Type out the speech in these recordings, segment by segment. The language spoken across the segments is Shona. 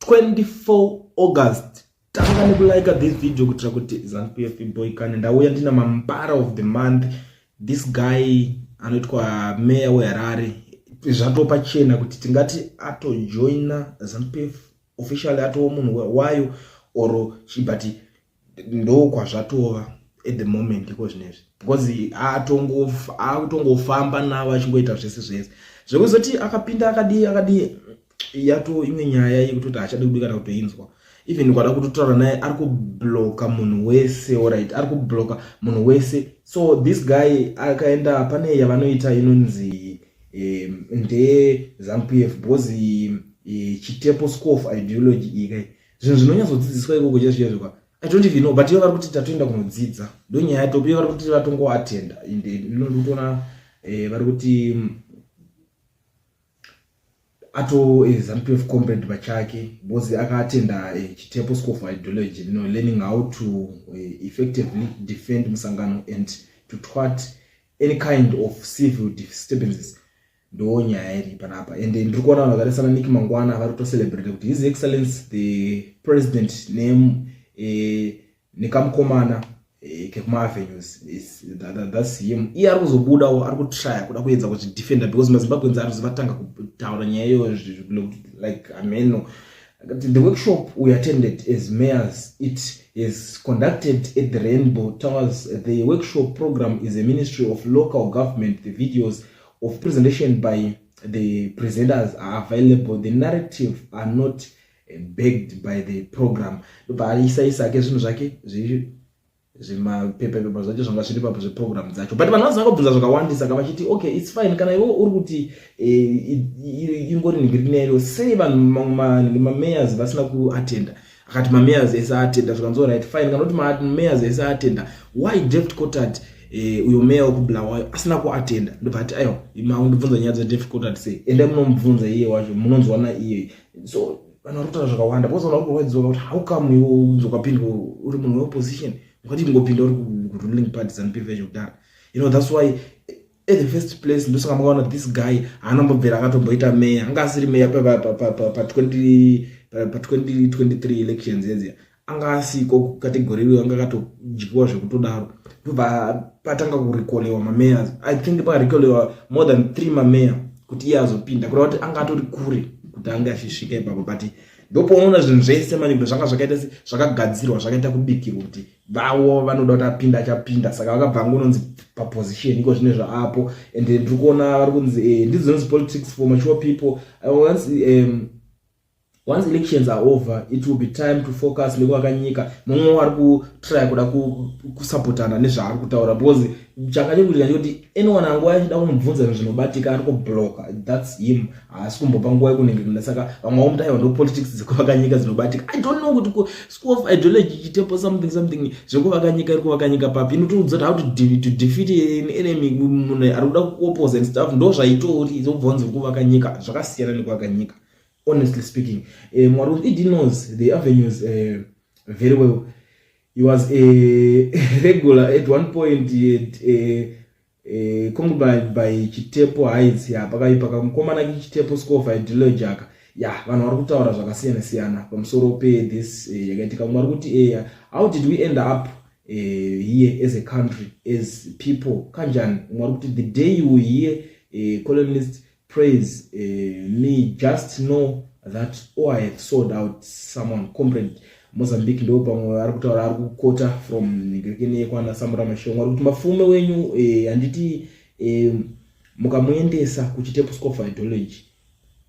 24 August. Tanga nekulike this video kuitira kuti ZANU-PF iboikane. Ndauya ndina mambara of the month. This guy anoitwa mayor weHarare. Zvatopachena kuti tingati atojoina ZANU-PF officially, atova munhu wayo or but ndo kwazvatova at the moment iko zvinezvi, because akutongofamba navo achingoita zvese zvese. Zvekuzoti akapinda akadii akadii, yato imwe nyaya yekutoti haachadi kudi kana kutoinzwa. Even kwada kutotaura naye, ari kubloka munhu wese. Alright, ari kubloka munhu wese. So this guy akaenda pane yavanoita inonzi ndeZANU-PF, because Chitepo School of Ideology ikai zvinhu zvinonyatsodzidziswa ikoko chaizvo. I don't even know, but ivo vari kuti tatoenda kunodzidza. Ndo nyaya yatopo. Ivo vari kuti vatongoatenda. Ndinotoona vari kuti ato ZANU-PF comrade pachake because akaatenda Chitepo School of Ideology, learning how to effectively defend musangano and to thwart any kind of civil disturbances. Ndo nyaya iri panapa. And ndiri kuona vanhu vakaita sana Nick Mangwana vari kutocelebrate kuti His Excellence the President nekamukomana kekumaAvenues, that's him. Iye ari kuzobudawo, ari kutrya kuda kuedza kuzvidefenda because maZimbabweans ari kuzivatanga kutaura nyaya iyoyo like ameno. The workshop we attended as mayors, it is conducted at the Rainbow Towers. The workshop program is a Ministry of Local Government. The videos of presentation by the presenters are available. The narrative are not backed by the program. Ndobva aisaisake zvinhu zvake, zvimapepapepa zvacho zvanga zviri papo zveprogram dzacho. But vanhu vazi vakabvunza zvakawandisa ka, vachiti, "Okay, it's fine, kana iwe uri kuti ingori nhingirikinairo, sei vanhu mamwe mamayors vasina kuatenda?" Akati mamayors ese aatenda. Zvikanzi, "Right, fine, kana kuti mamayors ese aatenda, why David Coltart, uyo meya wekuBulawayo, asina kuatenda?" Ndobva ati, "Aiwa, maundibvunza nyaya dzaDavid Coltart sei? Endai munomubvunza iye wacho, munonzwana iye." So vanhu vari kutaura zvakawanda because vanhu vari kurwadziwa kuti how come iwe uzokapindwa uri munhu weopposition, wakati kungopinda uri kuruling party ZANU-PF yacho kudhara. That's why at the first place ndosaka makaona this guy haana mbobvera akatomboita meya. Anga asiri meya pa2023 elections edziya, anga asiko kucategory iyoyo, anga akatodyiwa zvekutodaro. Ndobva patanga kurecallwa mamayors. I think pakarecallwa more than three mameya kuti iye azopinda, kureva kuti anga atori kure kuti ange achisvika ipapo. But ndopaunoona zvinhu zvese manje kuti zvanga zvakaita se zvakagadzirwa, zvakaita kubikirwa kuti vavo vanoda kuti apinda, achapinda. Saka vakabva angononzi paposition iko zvine zvaapo. And ndiri kuona vari kunzi ndidzo dzinonzi politics for mature people. Once elections are over, it will be time to focus nekuvaka nyika. Mumwe ari kutrya kuda kusapotana nezvaari kutaura, because changa chekuitika chekuti anyone anguva achida kumubvunza zvinhu zvinobatika, ari kubloka. That's him, haasi kumbopa nguva yekunenge kuda. Saka vamwe vamuti, "Aiwa, ndo politics dzekuvaka nyika dzinobatika." I don't know kuti School of Ideology, Chitepo, something something, zvekuvaka nyika, iri kuvaka nyika papi? Inotoudza kuti how to defeat an enemy, munhu ari kuda kuoppose and stuff. Ndo zvaitori zobvunza kuvaka nyika, zvakasiyana nekuvaka nyika, honestly speaking. Mwari ED knows the avenues very well. He was a regular at one point. He had concubine by Chitepo Heights. Ya, pakaipa kamukomana kiChitepo School of Ideology aka. Ya, vanhu vari kutaura zvakasiyana siyana pamusoro pethis yakaitika. Mumwe ari kuti, "How did we end up here as a country, as people? Kanjani?" Umwe ari kuti, "The day you hear a columnist praise me, just know that, oh, I have sold out someone." Comrade Mozambique ndo pamwe ari kutaura, ari kuquota from ngerekeni kwana Samura Mashongo. Ari kuti, "Mafume wenyu, handiti mukamuendesa kuChitepo School of Ideology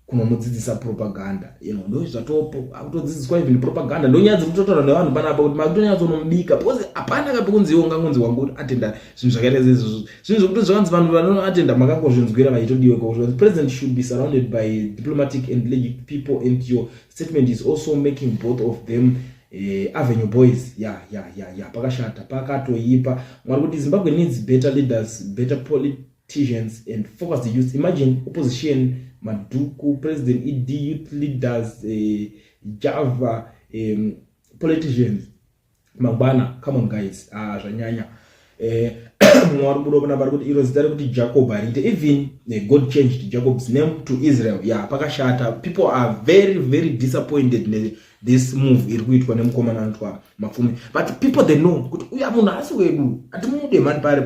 kunomudzidzisa propaganda, ndo zvatopo akutodzidziswa even propaganda." Ndo nyaya dziri kutotaura nevanhu panapa kuti makutonyatsonomubika, because hapana kapi kunzi iwo ungangonzi wangu atenda zvinhu zvakaita seizvozvo, zvinhu zvokuti zvakanzi vanhu vanoatenda makangozvinzwira vachitodiwa ikoko. "President should be surrounded by diplomatic and legit people, and your statement is also making both of them avenue boys." Ya, pakashata, pakatoipa. Mwari kuti, "Zimbabwe needs better leaders, better politicians and focus the youth. Imagine opposition, Madhuku, President ED, youth leaders, Java, politicians mangwana. Come on guys." Ah, zvanyanya. Mumwe wari kubuda panapa ari kuti iro zita rekuti Jacob hariite. Even God changed Jacob's name to Israel. Ya, yeah, pakashata. People are very, very disappointed ne this move iri kuitwa nemukomana anotwa Mapfume, but people, they know kuti uya munhu asi wedu, hatimude mani pari,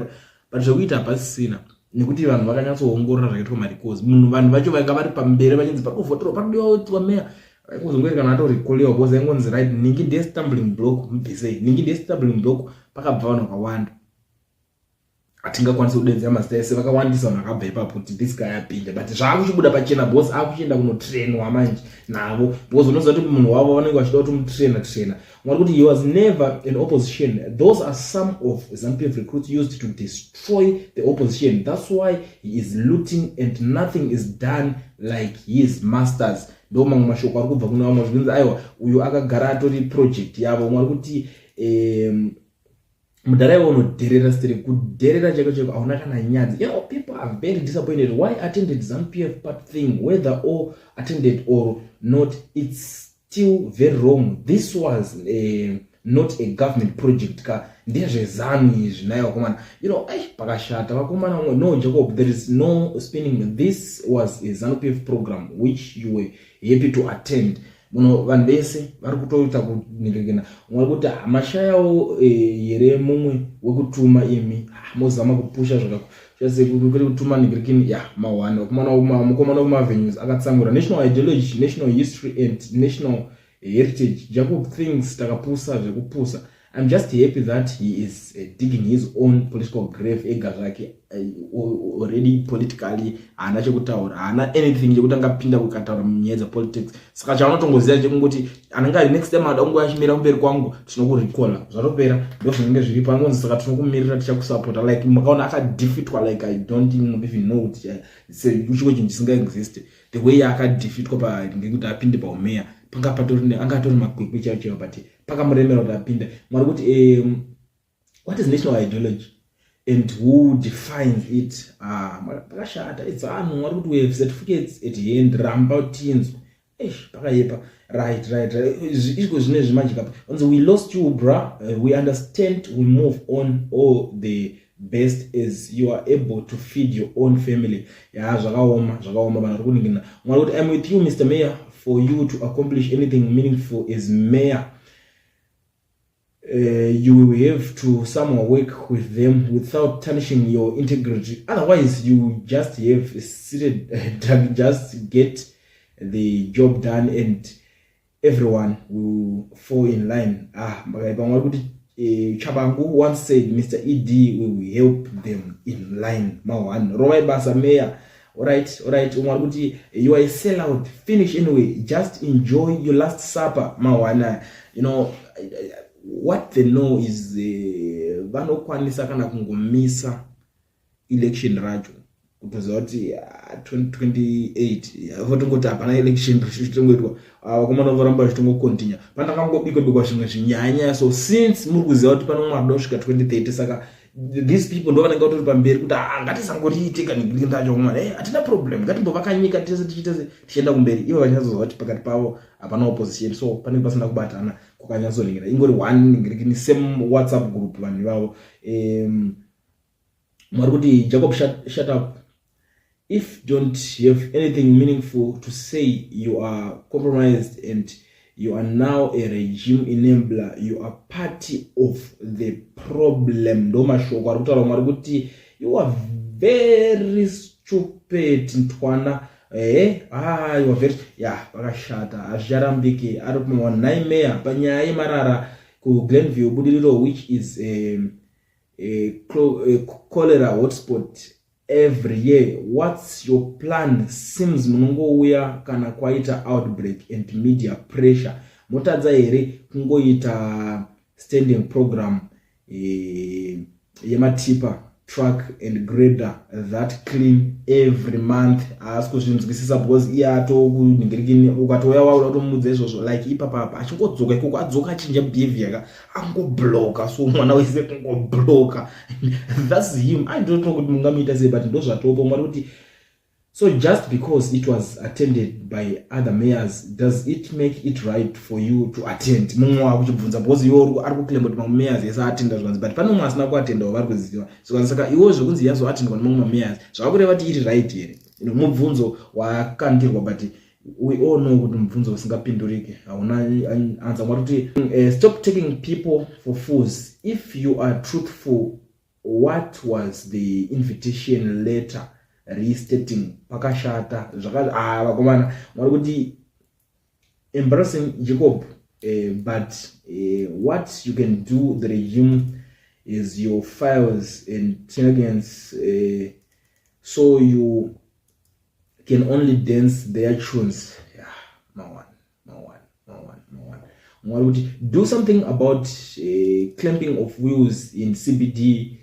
but zvekuita hapasisina nekuti vanhu vakanyatsoongorora zvakaitwa marecalls. Munhu, vanhu vacho vanga vari pamberi vachinzi pari kuvhoterwa, pari kudiwa kuitwa meya, vaikuzongori kana atorecalliwa because aingonzi, "Right, ningi ndiye stumbling block, mubvisei, ningi ndiye stumbling block." Pakabva vanhu vakawanda, hatingakwanisi kudedzera mazita ese, vakawandisa vanhu vakabva ipapo kuti this guy apinda, but zvaakuchibuda pachena because akuchienda kunotrainwa manje navo, because unoziva kuti munhu wavo vanenge vachida kuti mutraina traina. Mwari kuti he was never an opposition. Those are some of ZANU PF recruits used to destroy the opposition. That's why he is looting and nothing is done like his masters. Ndo mamwe mashoko ari kubva kune vamwe zvinzi aiwa, uyu akagara atori project yavo. Mwari kuti mudhara iwe unodherera stere, kudherera chaiko chaiko, hauna kana nyadzi. People are very disappointed. Why attended ZANU PF part thing? Whether or attended or not, it's still very wrong. This was not a government project ka, ndezveZANU izvi naye vakomana. Ai, pakashata vakomana vamwe. No, Jacob, there is no spinning. This was a ZANU PF program which you were happy to attend. Muno vanhu vese vari kutoita kuningirikina. Vari kuti hamashayawo here mumwe wekutuma imi mozama kupusha zvakakuri kutuma ningirikini ya mahwani mukomana wekumavenues akatsamura national ideology, national history and national heritage. Jacob thinks takapusa zvekupusa. I'm just happy that he is digging his own political grave ega zvake. Already politically haana chekutaura, haana anything chekuti angapinda kukataura munyaya dzepolitics. Saka chaanotongoziva chekungoti anenge ari next time ada kunge achimira kumberi kwangu, tinokurecalla, zvatopera. Ndo zvinenge zviripo. Angonzi saka tinokumirira, tichakusapota. Like makaona akadefeatwa, like I don't even know kuti chiko chinhu chisingaexist. The way akadefeatwa ngekuti apinde paumeya, panga patori anga atori makwikwi chaivo chaivo, but pakamuremera kuti apinde. Mwari kuti what is national ideology and who defines it? Ah, pakashata, it's anhu. Mwari kuti we have certificates at hand, ramba tinzwa. Eish, pakaipa. Right. Izvo zvinezvi manje kapa onzi we lost you, bra. We understand, we move on. All the best as you are able to feed your own family. Ya, zvakaoma, zvakaoma. Vanhu vari kuningina. Mwari kuti I'm with you, Mr Mayor. For you to accomplish anything meaningful as mayor, you will have to somehow work with them without tarnishing your integrity. Otherwise you just have seated. Just get the job done and everyone will fall in line. Ah, makaipa. Mwari kuti Chabangu once said Mr ED will help them in line. Ma1 rovai basa, mayor. Alright. Umwe ari kuti you are a sellout, finish. Anyway, just enjoy your last supper. Ma1, you know what they know is vanokwanisa kana kungomisa election racho, kutoziva kuti 2028 votongoti hapana election richitongoitwa. Vakomana voramba vachitongocontinue pandakangobikwa bikwa zvimwe zvinyanya. So since muri kuziva kuti pano mwarida kusvika 2030, saka these people ndo vanenge vatori pamberi kuti ah, ngatisangoriite kandacho mwana, hatina problem, ngatimbovaka nyika tese tichiite tichienda kumberi. Ivo vachinyatsozva kuti pakati pavo hapana opposition, so panenge pasina kubatana kwakanyatsoningira, ingori one ningirikini, same WhatsApp group vanhu ivavo. Mwari kuti Jacob, shut up if don't have anything meaningful to say. You are compromised and you are now a regime enabler. You are part of the problem. Ndo mashoko ari kutaura. Mwari kuti you are very stupid, ntwana. Ah, you are very, ya, pakashata, hazvicharambiki. Ari kuma panyaya yemarara kuGlenview Budiriro, which is a cholera hotspot every year. What's your plan? Seems munongouya kana kwaita outbreak and media pressure. Motadza here kungoita standing program yematipa truck and grader that clean every month? Haasi kuzvinzwisisa because iye atokunhingirikini. Ukatouya wauda kutomudza izvozvo, like ipapapa achingodzoka ikoko, adzoka achinja behavior ka, angobloka. So mwana wese kungobloka, that's him. I don't know kuti mungamuita sei, but ndo zvatopo. Mwari kuti So just because it was attended by other mayors, does it make it right for you to attend? Mumwe wakuchibvunza because iwe ari kuclaim kuti mamwe mayors ese atenda zvikanzi, but pane mumwe asina kuatendawo vari kuziva zvikanzi. Saka iwo zvekunzi yazoatendwa nemamwe mamayors, zvakureva kuti iri right here? Mubvunzo wakandirwa, but we all know kuti mubvunzo usingapinduriki, hauna answer. Mwari kuti stop taking people for fools. If you are truthful, what was the invitation letter restating? Pakashata zvaka. Ah, vakomana, mwari kuti embarrassing Jacob, but what you can do, the regime is your files and intelligence, so you can only dance their tunes. Yeah, maone, maone, maone, maone. Mwari kuti do something about clamping of wheels in CBD.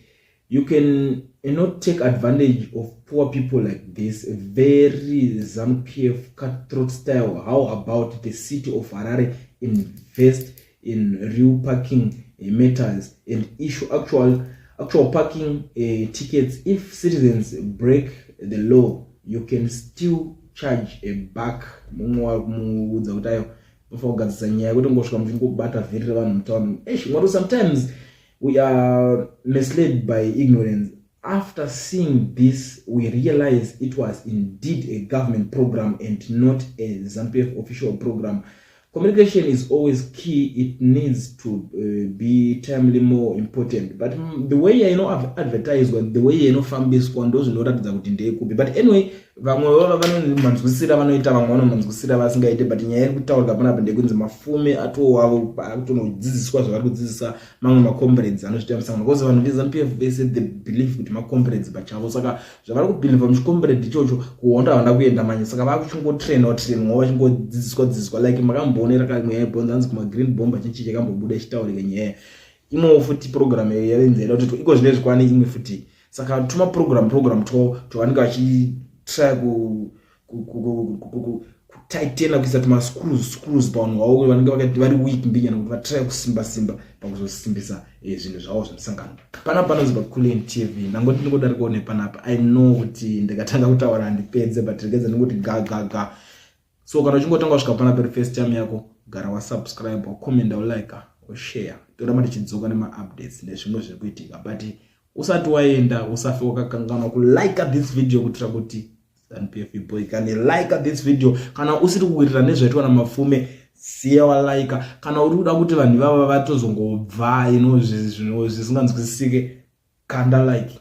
You can not take advantage of poor people like this. Very ZANU-PF cutthroat style. How about the City of Harare invest in real parking meters and issue actual parking tickets? If citizens break the law, you can still charge a back. Mumwe wakumuudza kuti ayo mufanira kugadzisa nyaya yekuti ngosvika muchingobata vhiri revanhu mutauni. Eish, mwari, sometimes we are misled by ignorance. After seeing this, we realize it was indeed a government program and not a ZANU-PF official program. Communication is always key. It needs to be timely, more important, but the way yainoadvertiswa, the way yainofambiswa, ndo zvinoratidza kuti ndeyekupi. But anyway, vamwe vanomanzwisira vanoita, vamwe vanomanzwisira vasingaite, but nyaya iri kutaurika panapa ndekunzi Mafume atowavo akutonodzidziswa zvavari kudzidzisa mamwe macomrades anozviita musangano, because vanhu veZANU-PF vese, they believe kuti macomrades pachavo. Saka zvavari kubhilivha muchicomrade ichocho, kuhonda havana kuenda manye. Saka vakuchingotrainwa trainwa, vachingodzidziswa dzidziswa, like makamboonera kamwe yaibhonza hanzi kumagreen bomber, chinchi chakambobuda ichitaurika nyaya imwewo futi. Program yavenzi yaida kuti iko zvinezvi kwane imwe futi. Saka tuma program two tovanenge vachitry kutaitena, kuisa tumascrews screws pavanhu vavo vanenge vari weak mbinyana, kuti vatry kusimba simba pakuzosimbisa zvinhu zvavo zvemusangano. Panapa panonzi paCulian TV. Ndangoti ndingodarikawo nepanapa. I know kuti ndikatanga kutaura handipedze, but regedza ndingoti ga ga ga. So kana uchingotanga kusvika panapa iri first time yako, gara wasubscribe, wacommenta, ulike, ushare. Toramba tichidzoka nemaupdates nezvimwe zviri kuitika, but usati waenda, usafe wakakanganwa kulike this video, kuitira kuti ZANU-PF boy kane. Like this video kana usiri kuwirirana nezvaitwa naMafume, siya walika. Kana uri kuda kuti vanhu ivava vatozongobva ino zvisinganzwisisike, kanda like.